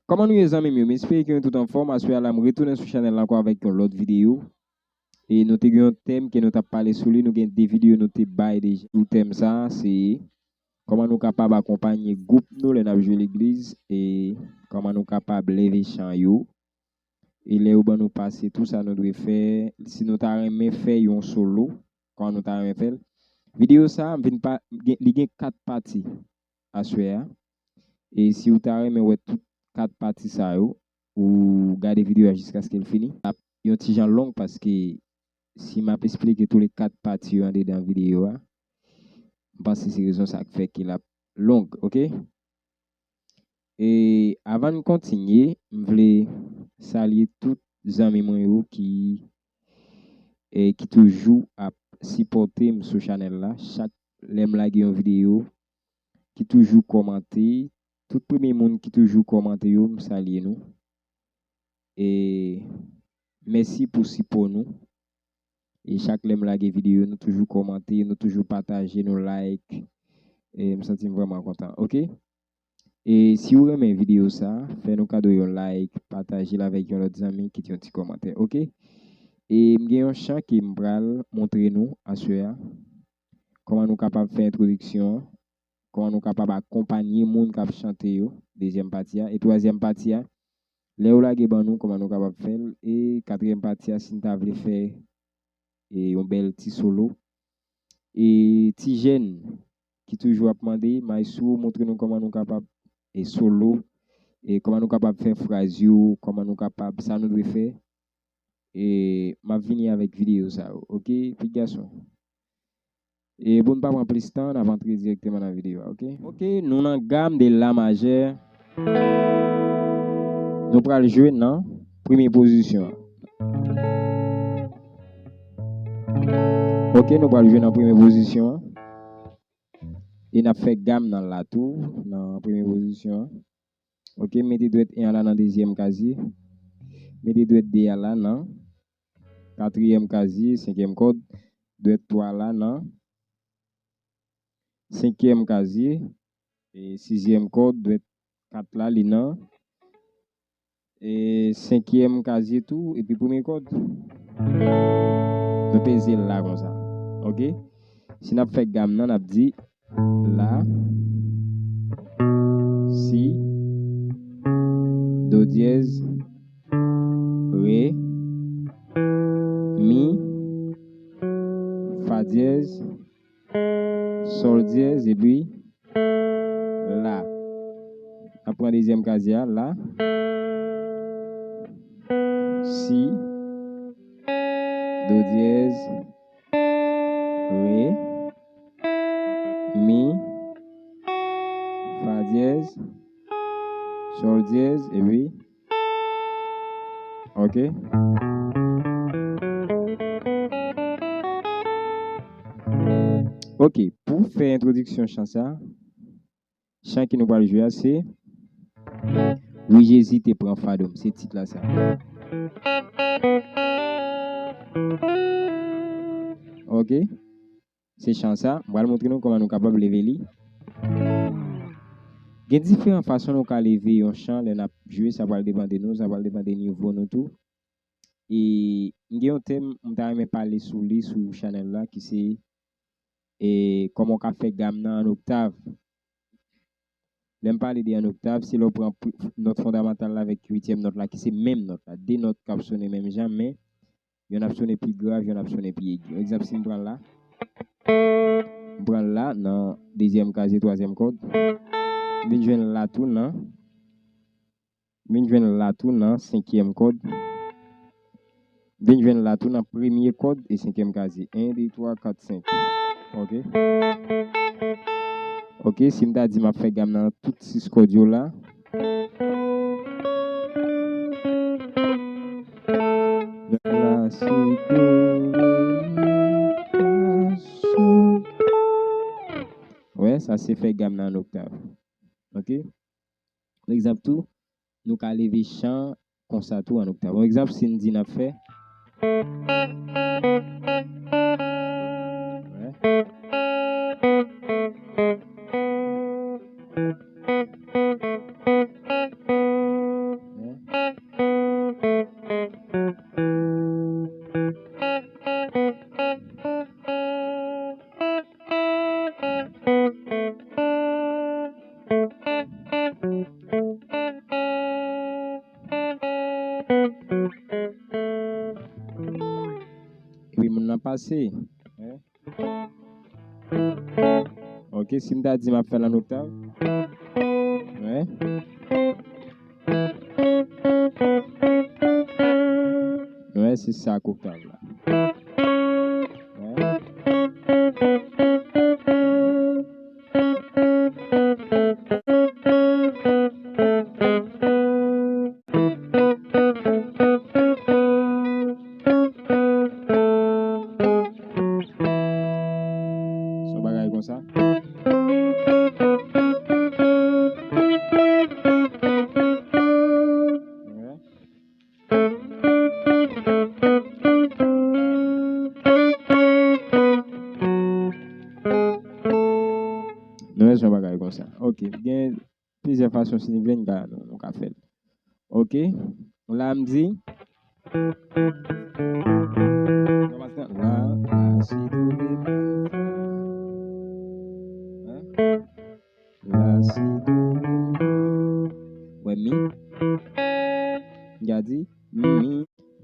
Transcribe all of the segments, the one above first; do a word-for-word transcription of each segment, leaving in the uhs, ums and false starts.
Kòman nou ye, zanmi m yo? M espere ke nou tout anfòm. Aswè a la, m retounen sou chanèl la ankò avèk yon lòt videyo. E nou te gen yon tèm ke nou t ap pale sou li. Nou gen de videyo nou te bay deja sou tèm sa a. Se kòman nou kapab akonpanye gwoup nou lè n ap jwe legliz. E kòman nou kapab leve chan yo. E lè yo ban nou pase tou sa nou dwe fè, si nou ta renmen fè yon solo, kòman nou ta renmen fè l? Videyo sa a, m vin pa, gen, li gen kat pati aswè a. E si w ta renmen wè tout kat pati sa yo, ou gade videyo a jiskaske l fini. L ap yon ti jan long paske si m ap esplike tou le kat pati yo andedan videyo a, m panse se rezon sa k fè ke l ap long, oke? E avan n kontinye, m vle salye tout zanmi mwen yo ki, e, ki toujou ap sipòte m sou chanèl la. Chak lè m lage yon videyo, ki toujou kòmante, tout premye moun ki toujou kòmante yo, m salye nou. E mèsi pou sipò nou. E chak lè m lage videyo, nou toujou kòmante, nou toujou pataje, nou like. E m santi m vrèman kontan, oke? E si w renmen videyo sa, fè nou kado yon like, pataje l avèk yon lòt zanmi, kite yon ti kòmantè, oke? E m gen yon chan ke m pral montre nou aswè a. Kòman nou kapab fè entwodiksyon an, kòman nou kapab akonpanye moun k ap chante yo, dezyèm pati a. E twazyèm pati a, lè yo lage ban nou, kòman nou kapab fè l. E katriyèm pati a, si n ta vle fè, e, yon bèl ti solo. E ti jèn ki toujou ap mande, Maestro, montre nou kòman nou kapab, e, solo, e kòman nou kapab fè fraz yo, kòman nou kapab, sa nou dwe fè. E m ap vini avèk videyo sa yo, oke, pitit gason? E pou n pa pran plis tan, n ap antre dirèkteman nan videyo a, oke? Oke, nou nan gam de la majè. Nou pral jwe nan premye pozisyon an. Oke, nou pral jwe nan premye pozisyon an. E n ap fè gam nan la tou, nan premye pozisyon an. Oke, mete dwèt en an la nan dezyèm kazye. Mete dwèt de a la nan katriyèm kazye, senkyèm kòd. Dwèt twa la nan senkyèm kazye, e sizyèm kòd. Dwèt kat la, li nan, e senkyèm kazye tou, epi premye kòd. Nou peze l la konsa. Oke? Si n ap fè gam nan, n ap di la, si, do dyèz, re, mi, fa dyèz, sòl dyèz, epi la. N ap pran dezyèm kazye a, la, si, do dyèz, re, mi, fa dyèz, sòl dyèz, epi, oke. Oke, pou fè entwodiksyon chan sa, chan ke nou pral jwe a, se Wi, Jezi te pran fado m, se tit la sa. Oke? Se chan sa, m pral montre nou kòman nou kapab leve li. Gen diferan fason nou ka leve yon chan lè n ap jwe, sa pral depann de nou, sa pral depann de nivo nou tou. E m gen yon tèm m ta renmen pale sou li sou chanèl la ki se, e, kòman w ka fè gam nan an oktav. Lè m pale de an oktav, se lè w pran pri-, nòt fondamantal la avèk uityèm nòt la, ki se menm nòt la. De nòt k ap sonnen menm jan, men yonn ap sonnen pi grav, yonn ap sonnen pi egi. Egzanp, si m pran la, m pran la nan dezyèm kazye, twazyèm kòd. M vin jwenn la tou nan Vin jwenn la tou nan senkyèm kòd. Vin jwenn la tou nan premye kòd e senkyèm kazye. En, de, twa, kat, senk. Oke. Oke, si m ta di m ap fè gam nan tout sis kòd yo la. La, si, do, re, mi, fa, so. Wè, sa se fè gam nan an oktav. Oke? Egzanp tou, nou ka leve chan konsa tou an oktav. Yon egzanp, si n di n ap fè. Wè. Sa se, hein? Ok, si m ta di m ap fè l an oktav. Hein? Wè, se sa k oktav la. Wè. Se yon bagay konsa. Nou wè se yon bagay konsa. Ok, gen plizyè fason si nou vle nou ka, nou, nou ka fè l. Ok, la m di. La, la, si, do, re, mi, fa. Hein? La, si, do, re, mi. Wè mi. M ka di mi.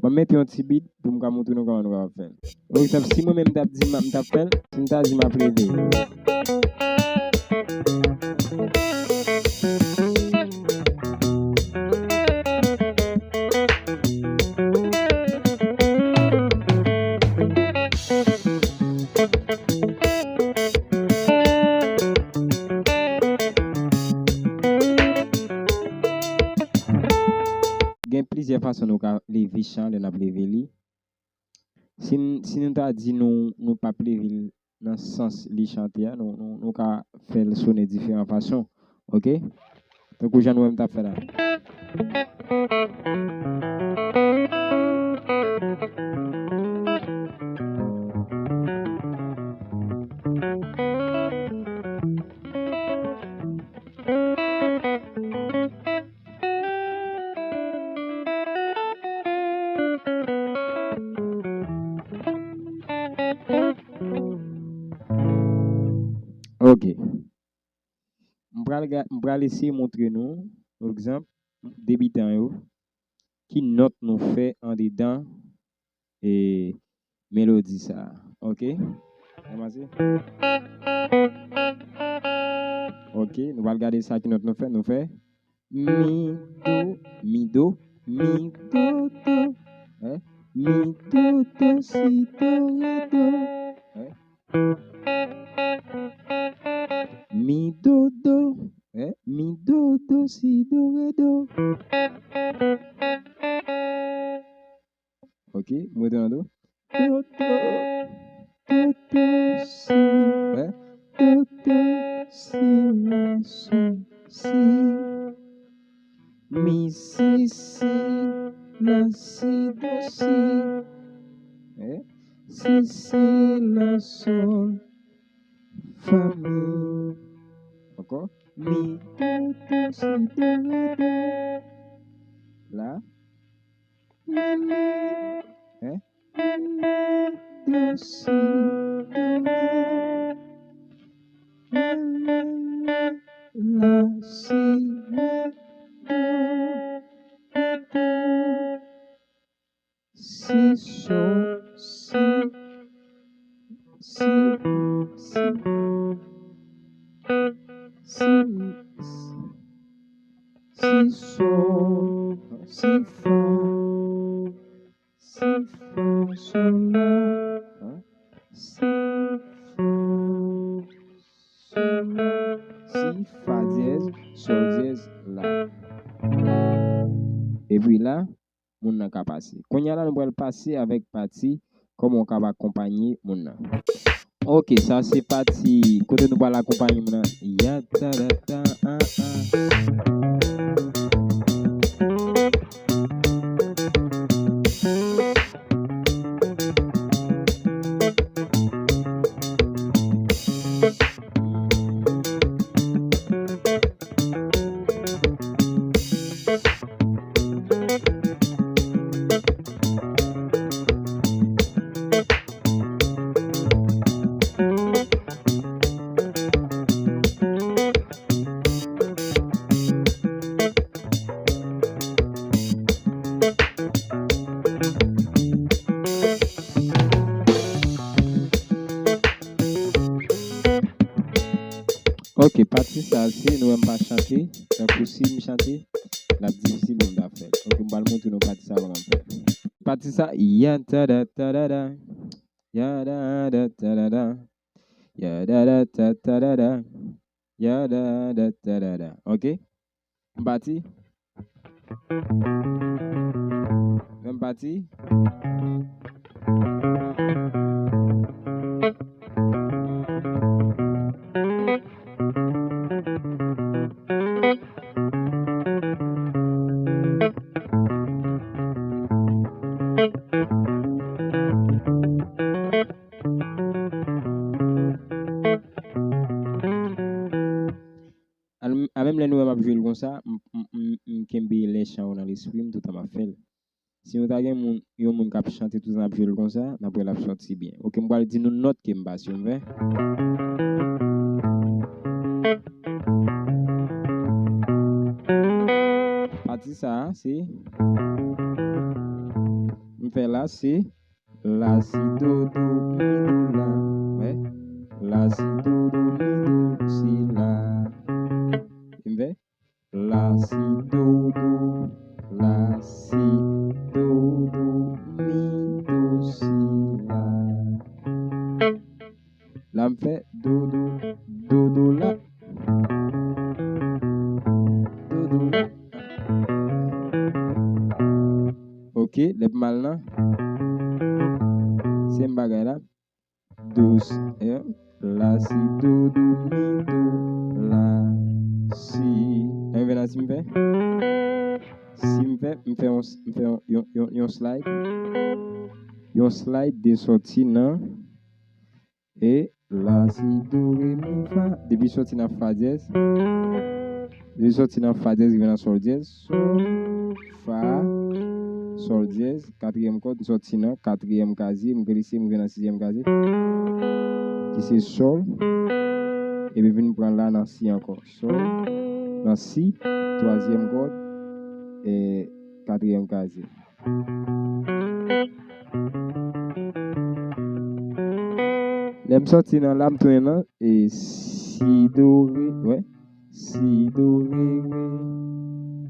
Ban m mete yon ti beat pou m ka montre nou kòman nou kapab fè l. Pa egzanp, si mwen menm m t ap di m, m t ap fè l, si m ta di m ap leve. Gen plizyè fason nou ka leve chan lè n ap leve li. Si n, si nou ta di nou, nou p ap leve l nan sans li chante a, nou, nou, nou ka fè l sonnen diferan fason. Ok? Tankou jan nou wè m t ap fè la. Ok. M pral ga-, m pral eseye montre nou, egzanp, debitan yo, ki nòt nou fè andedan e melodi sa a. Ok? Ranmase. Ok, nou pral gade sa ki nòt nou fè. Nou fè mi, do, mi, do, mi, do, do. Hein? Mi, do, do, si, do, re, do. Hein? Mi, do, do. Hein? Mi, do, do, si, do, re, do. Ok, m retounen tou. Do, do, do, do, si. Hein? Do, do, si, la, sol, si. Mi, si, si, la, si, do, si. Hein? Si, si, la, sol, fa, mi. Ankò. Mi, do, do, si, do, re, do. La. Mi, mi. Hein? Mi, mi, do, si, do, re. Mi, mi, mi, la, si, mi, do, re, do. Si, sol, si, si, si, si, si, sol, si, fa, si, fa, sol, la, si, fa, sol, la, si, fa dyèz, sol dyèz, la. Epi la, moun nan ka pase. Kounye a la, nou pral pase avèk pati kòman w kab akonpanye moun nan. Ok, sa se pati kote nou pral akonpanye moun nan. Ya ta da ta, a, a. Ok, nou wè m pa chante. Tankou si m chante, l ap difisil pou m ta fè l. Ok, m pral montre nou pati sa kòman m fè. Pati sa, ya ta da ta da da, ya da da ta da da, ya da da ta ta da da, ya da da ta da da. Ok? M pati. M pati. Al-, a menm lè nou wè m ap jwe l konsa, m, m, m, m kenbe lè chan yo nan lespri m toutan m ap fè l. Si nou ta gen moun, yon moun k ap chante toutan ap jwe l konsa, n ap wè l ap sòti byen. Ok, m pral di nou nòt ke m pase yo, m fè. Pati sa a, se, m fè la, se la, si, do, do, mi, do, la. Wè. La, si, do, do, mi, do, si, la. M fè. La, si, do, do, la, si, do, do, mi, do, si, la. La, m fè do, do, do, do, la. Do, do, la. Ok, lè m al nan. Se m bagay la. Dous, eh, la, si, do, do, mi, do, la, si. Lè m vin la, si m fè. Si m fè, m fè yon, m fè yon, yon, yon, yon slide. Yon slide de sòti nan. E la, si, do, re, mi, fa. Depi sòti nan fa dyèz. Depi sòti nan fa dyèz, rive nan sòl dyèz. Sòl, fa, sòl dyèz, katriyèm kòd, m sòti nan katriyèm kazye, m glise, m rive nan sizyèm kazye. Ki se sòl. Epi vin pran la nan si ankò. Sòl, nan si, twazyèm kòd, e katriyèm kazye. Lè m sòti nan la, m tounen nan, e, si, do, re, wè. Si, do, re, re.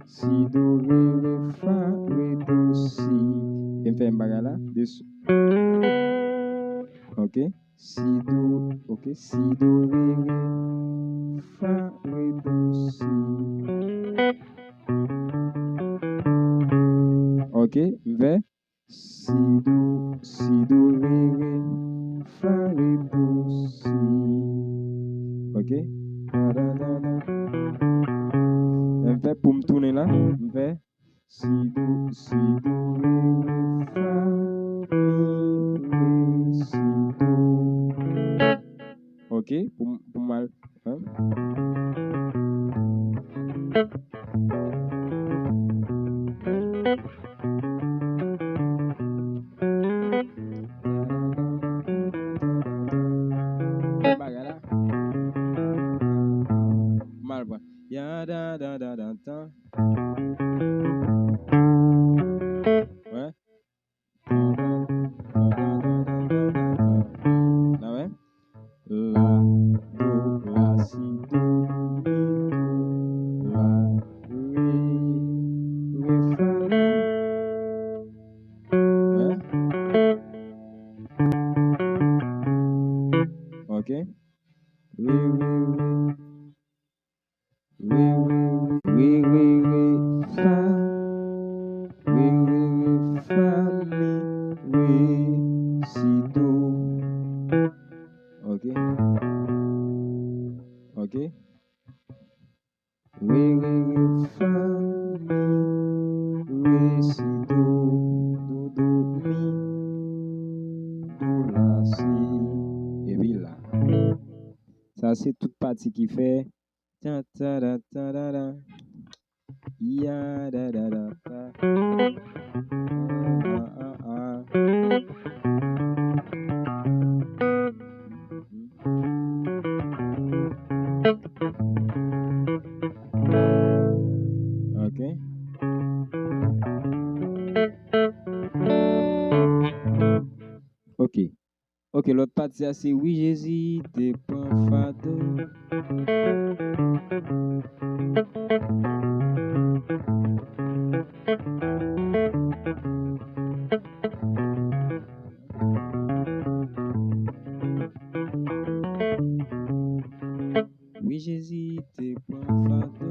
Si, do, re, re, fa, re, do, si. E m fè m bagay la. De s-, ok. Si, do, ok. Si, do, re, re. Fa, re, do, si. Ok, m fè. Si, do, si, do, re, re, fa, re, do, si. Ok? Da, da, da, da. M fè pou m tounen la. M fè si, do, si, do, re, re, fa, mi, re, si, do. Ok, pou m, pou m al, hein? Bagay la. M al pran. Ya da da da da da. Wè. N a wè? La, do, la, si, do, mi, do, la, re, re, fa, la. Wè? Ok. Re, re, re. Re, re, re, re, re, fa. Re, re, re, fa, mi, re, si, do. Ok. Ok. Re, re, re, fa, mi, re, si, do, do, do, mi, do, la, si. Epi la. Sa se tout pati ki fè Tan, tan, tan, tan, tan, tan. Ya, da, da, da, ta. Ah, ah, ah. Ok. Ok. Ok, lòt pati a se wi Jezi te pran fado. Wi, Jezi te pran fado.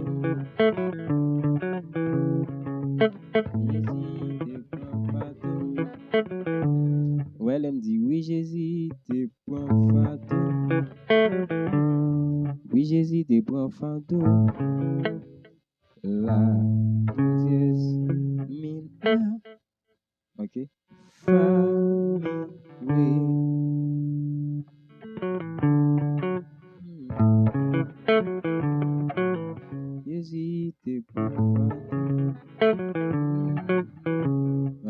Wi, Jezi te pran fado. Wè, lè m di, wi, Jezi te pran fado. Wi, Jezi te pran fado. La, do dyèz, mi, la. Ok. Fa, mi, re. Hmm. Jezi te pran fado.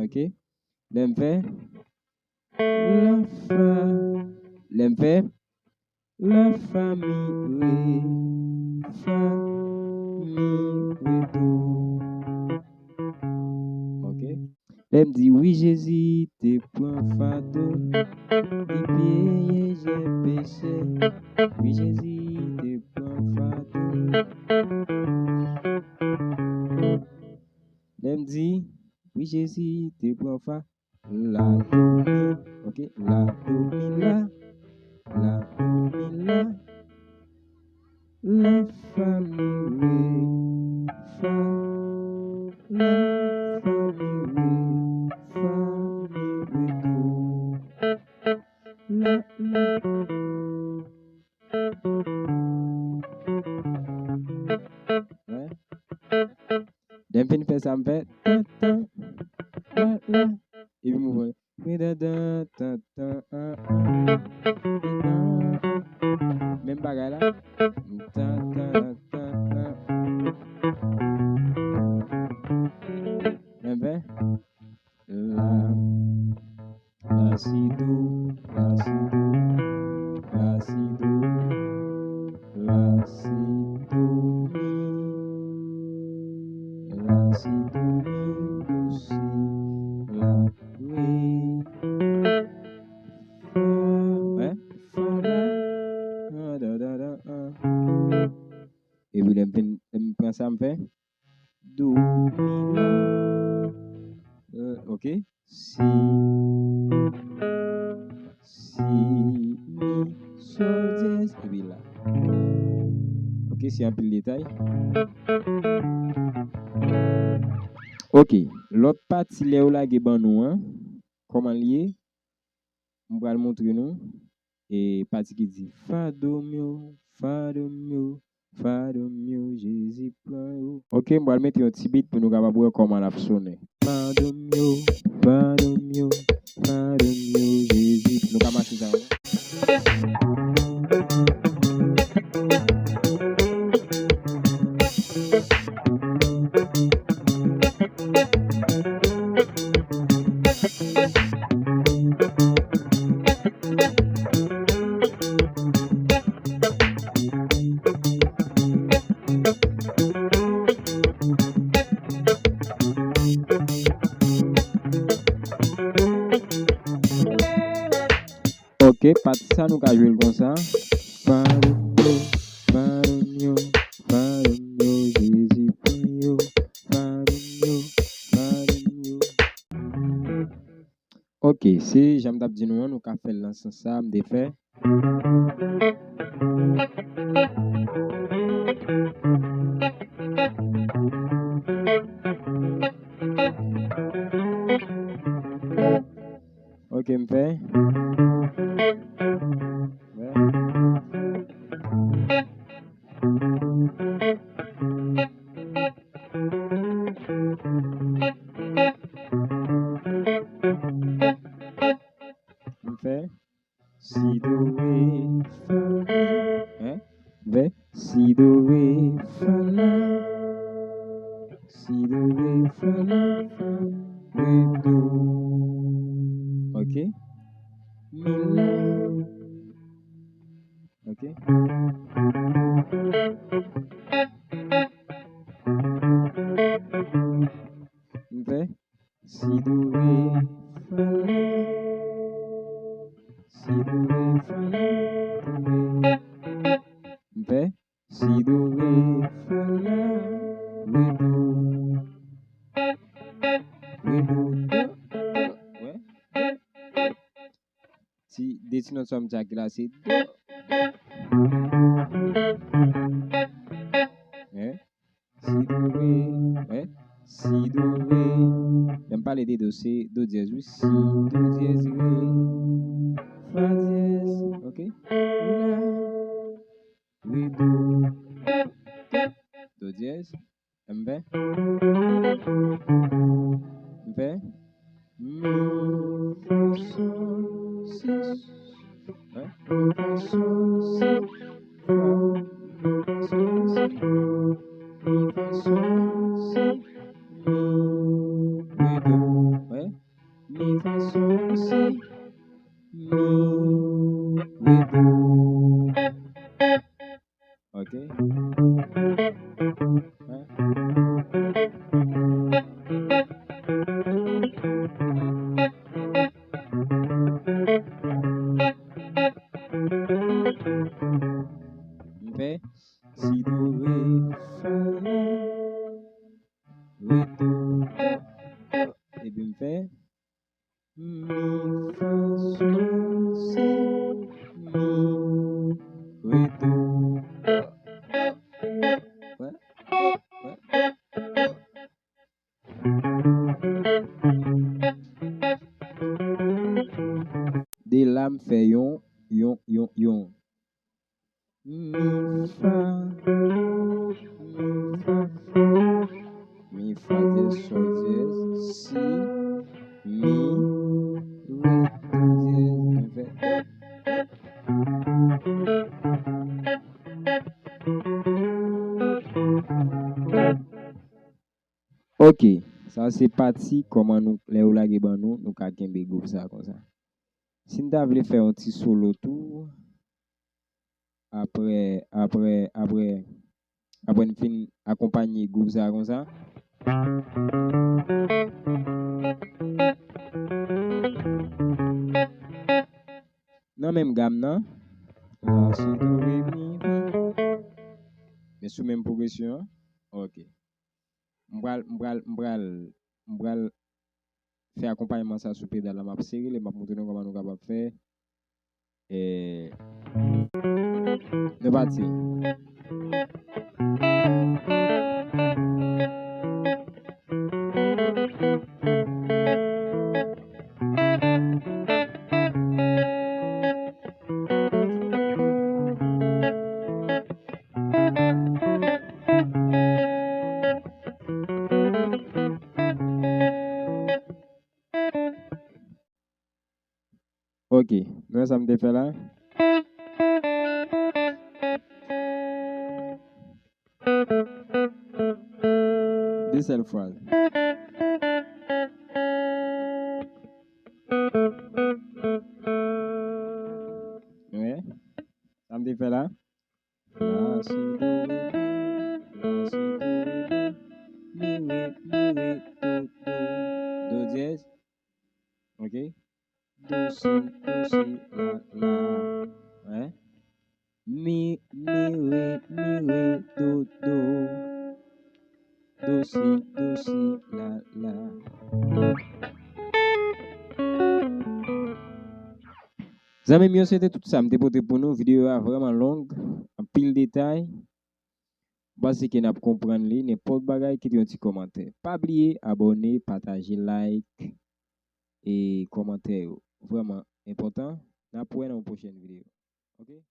Ok. Lè m fè. La, fa. Lè m fè. La, fa, mi, re, fa, mi, re, do. Ok. Lè m di, wi, Jezi te pran fado, li peye jèn peche. Wi, Jezi te pran fado. Lè m di, wi, Jezi te pran fado. La, do, mi. Ok, la, do, mi, la. La, do, mi, la. La, fa, mi, re, fa. La, fa, mi, re, fa, mi, re, do. La, la. Wè. Lè m fin fè sa, m fè tan, tan, la, la. Epi m ouvri. Wi, dan, dan, tan, tan, an, an. Menm bagay la. Tan, tan, tan, tan, tan. Lè m fè. La, la, si, do, la, si, do, la, si, do, la, si, do, mi, la, si, do, mi, do, si, la, re, fa, wè, fa, la, an, dan, dan, dan, an. Epi lè m fin, lè m pran sa, m fè. Do, mi, la. Euh, ok. Si, si, mi, sol, dyèz, epi la. Ok, se anpil detay. Ok, lòt pati lè yo lage ban nou an, kòman l ye? M pral montre nou. E pati ki di, fado m yo, fado m yo, fado m yo, Jezi pran yo. Ok, m pral mete yon ti bit pou nou kapab wè kòman l ap sonnen. Fado m yo, fado m yo, fado m yo, Jezi, nou ka mache sa yo. Ok, pati sa nou ka jwe l konsa. Fado m yo, fado m yo, fado m yo, Jezi pran yo. Fado m yo, fado m yo. Ok, se jan m t ap di nou an, nou ka fè l nan sans sa m te fè. Ok, m fè. M fè. Si, do, re, fa, la. Hein? M fè. Si, do, re, fa, la. Si, do, re, fa, la, fa, re, do. Ok. Mi, la. Ok. M fè. Si, do, re, fa, la. Si, do, re, fa, la, re. M fè. Ti nòt sa m di a ki la se do. Hein? Si, do, re, wè. Si, do, re. Lè m pale de do, se do dyèz, wi. Si, do dyèz, re, fa dyèz. Ok? La, re, do. Do dyèz. M fè. M fè. Mi, fa, sol, si. Hein? Mi, fa, sol, si, fa. Mi, fa, sol, si. Mi, re, do. Hein? Mi, fa, sol, si. Mi, re, do. Ok. Hein? M fè si, do, re, fa, la, re, do, do. Epi m fè mi, fa, sol, si, mi, re, do. Wè, wè. De la m fè yon, yon, yon, yon. Mi, fa, mi, fa, fa, mi, fa dyèz, sol dyèz, si, mi, re, do dyèz, mi fè. Ok, sa se pati kòman nou, lè yo lage ban nou, nou ka kenbe gwoup sa konsa. Si n ta vle fè yon ti solo tou, apre, apre, apre, apre n fin akonpanye gwoup sa konsa. Nan menm gam nan, la, si, do, re, mi, fa. Men sou menm pwogresyon an. Ok. M pral, m pral, m pral, m pral fè akonpayman sa sou pedal la. M ap sere li, m ap montre nou kòman nou kapab fè. E, nou pati. Ok, nou wè sa m te fè la? De sèl fraz. Nou wè sa m te fè la? La, si, do, re, do. La, si, do, re, do. Mi, re, mi, re, do, do. Do dyèz. Ok. Do, si, do, si, la, la. Hein? Mi, mi, re, mi, re, do, do. Do, si, do, si, la, la. Zanmi m yo, se te tout sa m te pote pou nou. Videyo a vrèman long, anpil detay. M panse ke n ap konprann li. Nenpòt bagay, kite yon ti kòmantè. Pa bliye abòne, pataje, like, e kòmantè yo vrèman enpòtan. N ap wè nan yon pwochèn videyo. Ok?